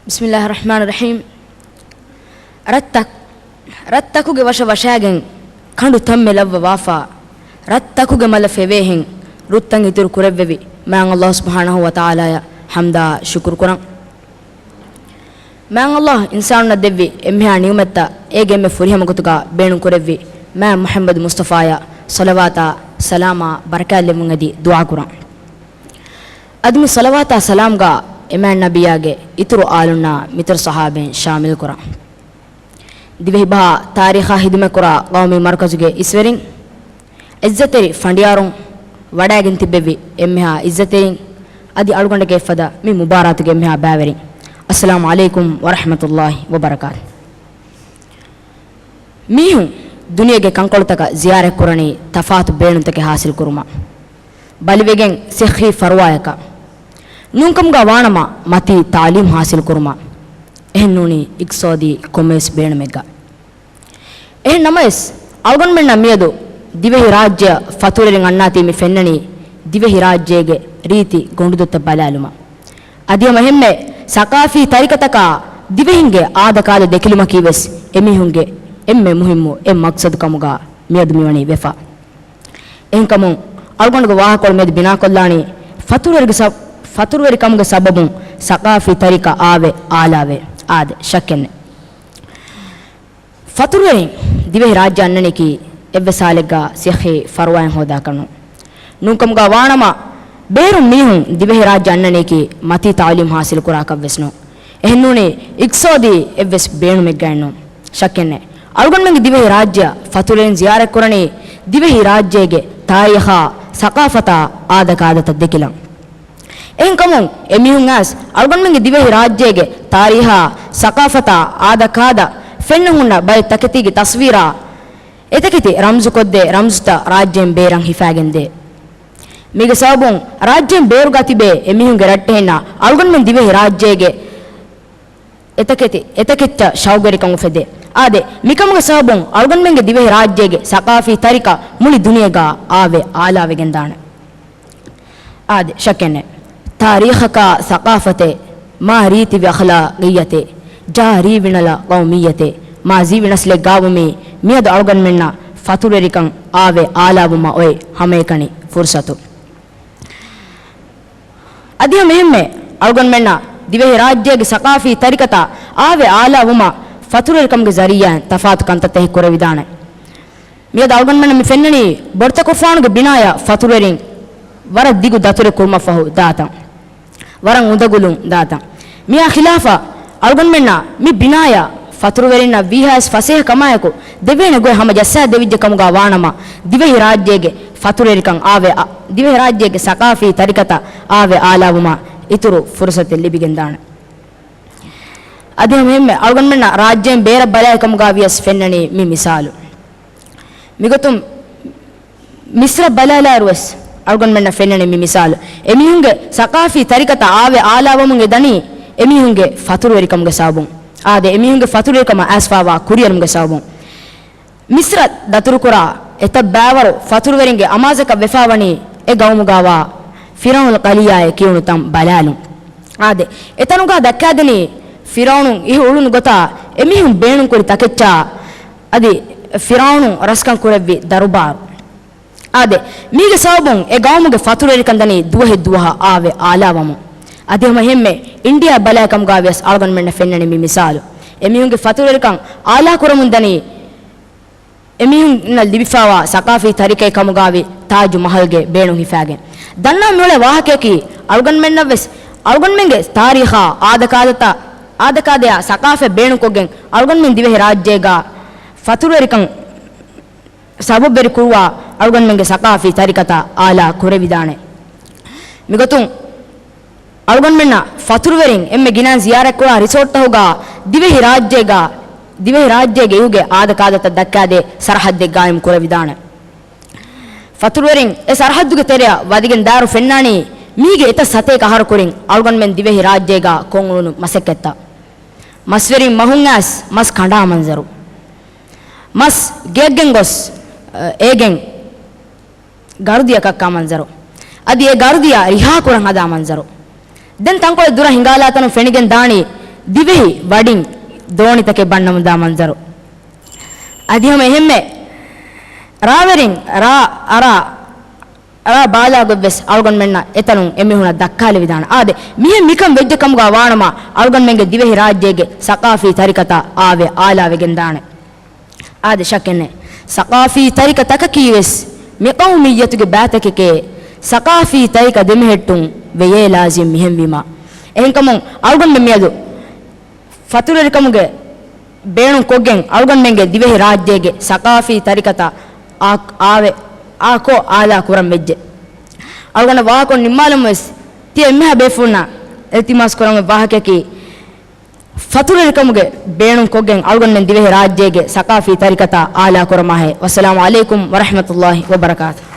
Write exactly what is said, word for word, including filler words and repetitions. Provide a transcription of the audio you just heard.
ބިސްމިއްލާހި ރަޙްމާނި ރަޙީމް. ރަށްތަ-، ރަށްތަކުގެ ވަށަ ވަށާގެން ކަނޑު ތަންމެ ލައްވަވާފާ، ރަށްތަކުގެ މަލަށް ފެވޭހެން ރުއްތައް އިތުރު ކުރެއްވެވި މާތް ﷲ ސުބްޙާނަހޫ ވަތަޢާލާއަށް ޙަމްދާ ޝުކުރު ކުރަން. މާތް ﷲ އިންސާނުންނަށް ދެއްވި އެންމެހާ ނިޢުމަތްތައް އޭގެ އެންމެ ފުރިހަމަ ގޮތުގަ ބޭނުން ކުރެއްވި މާތް މުޙައްމަދު މުޞްޠަފާއަށް ޞަލަވާތާ ސަލާމާ ބަރަކާތް ލެއްވުން އެދި ދުޢާ ކުރަން. އަދި މި ޞަލަވާތާ ސަލާމްގަ އެމާތް ނަބިއްޔާގެ އިތުރު އާލުންނާ މިތުރު ޞަޙާބީން ޝާމިލް ކުރަން. ދިވެހިބަހާ ތާރީޚާ ޚިދުމަތްކުރާ ޤައުމީ މަރުކަޒުގެ އިސްވެރިން، ޢިއްޒަތްތެރި ފަނޑިޔާރުން، ވަޑައިގެން ތިއްބެވި އެންމެހާ ޢިއްޒަތްތެރިން، އަދި އަޅުގަނޑުގެ އެއްފަދަ މި މުބާރާތުގެ އެންމެހާ ބައިވެރިން، އައްސަލާމު ޢަލައިކުމް ވަރަޙްމަތުﷲ ވަބަރަކާތު. މީހުން ދުނިޔޭގެ ކަންކޮޅުތަކަށް ޒިޔާރަތްކުރަނީ ތަފާތު ބޭނުންތަކެއް ޙާޞިލްކުރުމަށް، ބަލިވެގެން ޞިއްޙީ ފަރުވާއަކަށް. ނޫންކަމުގަ ވާނަމަ މަތީ ތަޢުލީމް ޙާޞިލްކުރުމަށް، އެހެންނޫނީ އިޤްތިޞާދީ ކޮންމެވެސް ބޭނުމެއްގަ. އެހެން ނަމަވެސް، އަޅުގަނޑުމެންނަށް މިއަދު ދިވެހިރާއްޖެއަށް ފަތުރުވެރިން އަންނާތީ މި ފެންނަނީ ދިވެހިރާއްޖޭގެ ރީތި ގޮނޑުދޮށްތައް ބަލާލުމަށް. އަދި ހަމަ އެހެންމެ ސަޤާފީ ތަރިކަތަކާ ދިވެހިންގެ އާދަކާދަ ދެކިލުމަކީވެސް އެމީހުންގެ އެންމެ މުހިއްމު އެއް މަޤްޞަދު ކަމުގަ މިއަދު މިވަނީ ވެފަ. އެހެންކަމުން އަޅުގަނޑުގެ ވާހަކަކޮޅު މިއަދު ބިނާކޮށްލާނީ ފަތުރުވެރިގެ ސަ-، ފަތުރުވެރިކަމުގެ ސަބަބުން ސަޤާފީ ތަރިކަ އާވެ އާލާވެ. އާދެ، ޝައްކެއްނެތް. ފަތުރުވެރިން ދިވެހިރާއްޖެ އަންނަނީކީ އެއްވެސް ހާލެއްގަ ޞިއްޙީ ފަރުވާއެއް ހޯދާކަށްނޫން. ނޫންކަމުގަ ވާނަމަ، ބޭރުން މީހުން ދިވެހިރާއްޖެ އަންނަނީކީ މަތީ ތަޢުލީމް ޙާޞިލްކުރާކަށްވެސްނޫން. އެހެންނޫނީ އިޤްތިޞާދީ އެއްވެސް ބޭނުމެއްގައެއްނޫން. ޝައްކެއްނެތް. އަޅުގަނޑުމެންގެ ދިވެހިރާއްޖެއަށް ފަތުރުވެރިން ޒިޔާރަތްކުރަނީ ދިވެހިރާއްޖޭގެ ތާރީޚާ، ސަޤާފަތާ، އާދަކާދަތައް ދެކިލަން. އެހެންކަމުން، އެމީހުން އައިސް އަޅުގަނޑުމެންގެ ދިވެހިރާއްޖޭގެ ތާރީޚާ، ސަޤާފަތާ، އާދަކާދަ ފެންނަ ހުންނަ ބައެއް ތަކެތީގެ ތަޞްވީރާ، އެތަކެތި ރަމްޒުކޮށްދޭ ރަމްޒުތައް ރާއްޖޭން ބޭރަށް ހިފާގެންދޭ. މީގެ ސަބަބުން ރާއްޖޭން ބޭރުގަ ތިބޭ އެމީހުންގެ ރައްޓެހިންނަށް އަޅުގަނޑުމެން ދިވެހިރާއްޖޭގެ އެތަކެތި، އެތަކެއްޗަށް ޝައުގުވެރިކަން އުފެދޭ. އާދެ، މިކަމުގެ ސަބަބުން އަޅުގަނޑުމެންގެ ދިވެހިރާއްޖޭގެ ސަޤާފީ ތަރިކަ މުޅި ދުނިޔޭގަ އާވެ އާލާވެގެންދާނެ. އާދެ، ޝައްކެއްނެތް. ތާރީޚަކާ ސަޤާފަތެއް، މާ ރީތިވެ އަޚްލާޤިއްޔަތެއް، ޖާ ރީވިނަލާ ޤައުމިއްޔަތެއް، މާޒީވި ނަސްލެއް ގާވުމީ، މިއަދު އަޅުގަނޑުމެންނަށް ފަތުރުވެރިކަން އާވެ އާލާވުމަށް އޮތް ހަމައެކަނި ފުރުޞަތު. އަދި ހަމަ އެހެންމެ އަޅުގަނޑުމެންނަށް ދިވެހިރާއްޖޭގެ ސަޤާފީ ތަރިކަތައް އާވެ އާލާވުމަށް ފަތުރުވެރިކަމުގެ ޒަރީޢާއިން ތަފާތު ކަންތައްތައް ކުރެވިދާނެ. މިއަދު އަޅުގަނޑުމެންނަށް މި ފެންނަނީ ބޮޑުތަކުފާނުގެ ބިނާޔަށް ފަތުރުވެރިން ވަރަށް ދިގު ދަތުރެއް ކުރުމަށްފަހު ދާތަން. ވަރަށް އުނދަގުލުން ދާތަން. މިއާ ޚިލާފަށް އަޅުގަނޑުމެންނަށް މި ބިނާޔަށް ފަތުރުވެރިންނަށް ވީހާވެސް ފަސޭހަ ކަމާއެކު ދެވޭނެ ގޮތް ހަމަ ޖައްސާ ދެވިއްޖެ ކަމުގަ ވާނަމަ، ދިވެހިރާއްޖޭގެ ފަތުރުވެރިކަން އާވެ، އަ، ދިވެހިރާއްޖޭގެ ސަޤާފީ ތަރިކަތައް އާވެ އާލާވުމަށް އިތުރު ފުރުޞަތެއް ލިބިގެންދާނެ. އަދި ހަމަ އެހެންމެ އަޅުގަނޑުމެންނަށް ރާއްޖޭން ބޭރަށް ބަލާއި ކަމުގަ ވިޔަސް ފެންނަނީ މި މިސާލު. މިގޮތުން މިޞްރަށް ބަލާލާއިރުވެސް އަޅުގަނޑުމެންނަށް ފެންނަނީ މި މިސާލު. އެމީހުންގެ ސަޤާފީ ތަރިކަތައް އާވެ އާލާވަމުން އެ ދަނީ އެމީހުންގެ ފަތުރުވެރިކަމުގެ ސަބަބުން. އާދެ، އެމީހުންގެ ފަތުރުވެރިކަމަށް އައިސްފާވާ ކުރިއެރުމުގެ ސަބަބުން. މިޞްރަށް ދަތުރުކުރާ އެތައް ބައިވަރު ފަތުރުވެރިންގެ އަމާޒަކަށް ވެފާވަނީ އެ ގައުމުގަވާ ފިރްޢައުނުލް ޤަލިޔާއޭ ކިޔުނު ތަން ބަލާލުން. އާދެ، އެތަނުގަ ދައްކާދެނީ ފިރްޢައުނު އިހު އުޅުނު ގޮތާ އެމީހުން ބޭނުންކުރި ތަކެއްޗާ އަދި ފިރްޢައުނު ރަސްކަން ކުރެއްވި ދަރުބާރު. އާދެ، މީގެ ސަބަބުން އެ ގައުމުގެ ފަތުރުވެރިކަން ދަނީ ދުވަހެއް ދުވަހަށް އާވެ އާލާވަމުން. އަދި ހަމަ އެހެންމެ އިންޑިއާ ބަލާ ކަމުގަ ވިޔަސް އަޅުގަނޑުމެންނަށް ފެންނަނީ މި މިސާލު. އެމީހުންގެ ފަތުރުވެރިކަން އާލާ ކުރަމުން ދަނީ އެމީހުންނަށް ލިބިފާވާ ސަޤާފީ ތަރިކައެއް ކަމުގަވި ތާޖު މަހަލްގެ ބޭނުން ހިފާގެން. ދަންނަވަން މިއުޅޭ ވާހަކަޔަކީ، އަޅުގަނޑުމެންނަށްވެސް އަޅުގަނޑުމެންގެ ތާރީޚާ އާދަކާދަތައް، އާދަކާދަޔާ ސަޤާފަތް ބޭނުންކޮށްގެން އަޅުގަނޑުމެން ދިވެހިރާއްޖޭގަ ފަތުރުވެރިކަން ސަބަބުވެރި ކުރުވާ އަޅުގަނޑުމެންގެ ސަޤާފީ ތަރިކަތައް އާލާ ކުރެވިދާނެ. މިގޮތުން އަޅުގަނޑުމެންނަށް ފަތުރުވެރިން އެންމެ ގިނައިން ޒިޔާރަތްކުރާ ރިސޯޓްތަކުގަ ދިވެހިރާއްޖޭގަ، ދިވެހިރާއްޖޭގެ އިހުގެ އާދަކާދަތައް ދައްކާދޭ ސަރަހައްދެއް ގާއިމް ކުރެވިދާނެ. ފަތުރުވެރިން އެ ސަރަހައްދުގެ ތެރެއަށް ވަދެގެން ދާއިރު ފެންނާނީ މީގެ އެތައް ސަތޭކަ އަހަރު ކުރިން އަޅުގަނޑުމެން ދިވެހިރާއްޖޭގަ ކޮށްއުޅުނު މަސައްކަތްތައް. މަސްވެރިން މަހުން އައިސް މަސް ކަނޑާ މަންޒަރު. މަސް ގެއަށްގެން ގޮސް، އޭގެން ގަރުދިޔަ ކައްކާ މަންޒަރު. އަދި އެ ގަރުދިޔަ ރިހާކުރަން ހަދާ މަންޒަރު. ދެން ތަންކޮޅެއް ދުރަށް ހިނގާލާތަނުން ފެނިގެން ދާނީ ދިވެހި ވަޑިން ދޯނިތަކެއް ބަންނަމުންދާ މަންޒަރު. އަދި ހަމަ އެހެންމެ ރާވެރިން ރާ އަރާ ރާ ބާލާގޮތްވެސް އަޅުގަނޑުމެންނަށް އެތަނުން އެމީހުނަށް ދައްކާލެވިދާނެ. އާދެ، މިހެން މިކަން ވެއްޖެ ކަމުގަ ވާނަމަ، އަޅުގަނޑުމެންގެ ދިވެހި ރާއްޖޭގެ ސަޤާފީ ތަރިކަތާ އާވެ އާލާވެގެންދާނެ. އާދެ، ޝައްކެއްނެތް. ސަޤާފީ ތަރިކަ ތަކަކީވެސް މި ޤައުމިއްޔަތުގެ ބައިތަކެކޭ. ސަޤާފީ ތަރިކަ ދެމެހެއްޓުން ވެޔޭ ލާޒިމް މިހެންވީމާ. އެހެންކަމުން އަޅުގަނޑުމެން މިއަދު ފަތުރުވެރިކަމުގެ ބޭނުން ކޮށްގެން އަޅުގަނޑުމެންގެ ދިވެހި ރާއްޖޭގެ ސަޤާފީ ތަރިކަތައް އާ-، އާވެ-، އާކޯ އާލާ ކުރަން ވެއްޖެ. އަޅުގަނޑަށް ވާހަކަ ނިންމާލަމުން ވެސް ތިޔަ އެންމެހާ ބޭފުޅުންނަށް އިލްތިމާސް ކުރަން ވާހަކައަކީ، ފަތުރުވެރިކަމުގެ ބޭނުން ކޮށްގެން އަޅުގަނޑުމެން ދިވެހި ރާއްޖޭގެ ސަޤާފީ ތަރިކަތައް އާލާ ކުރަމާހޭ. ވައްސަލާމު ޢަލައިކުމް ވަރަޙްމަތުﷲ ވަބަރަކާތުހު.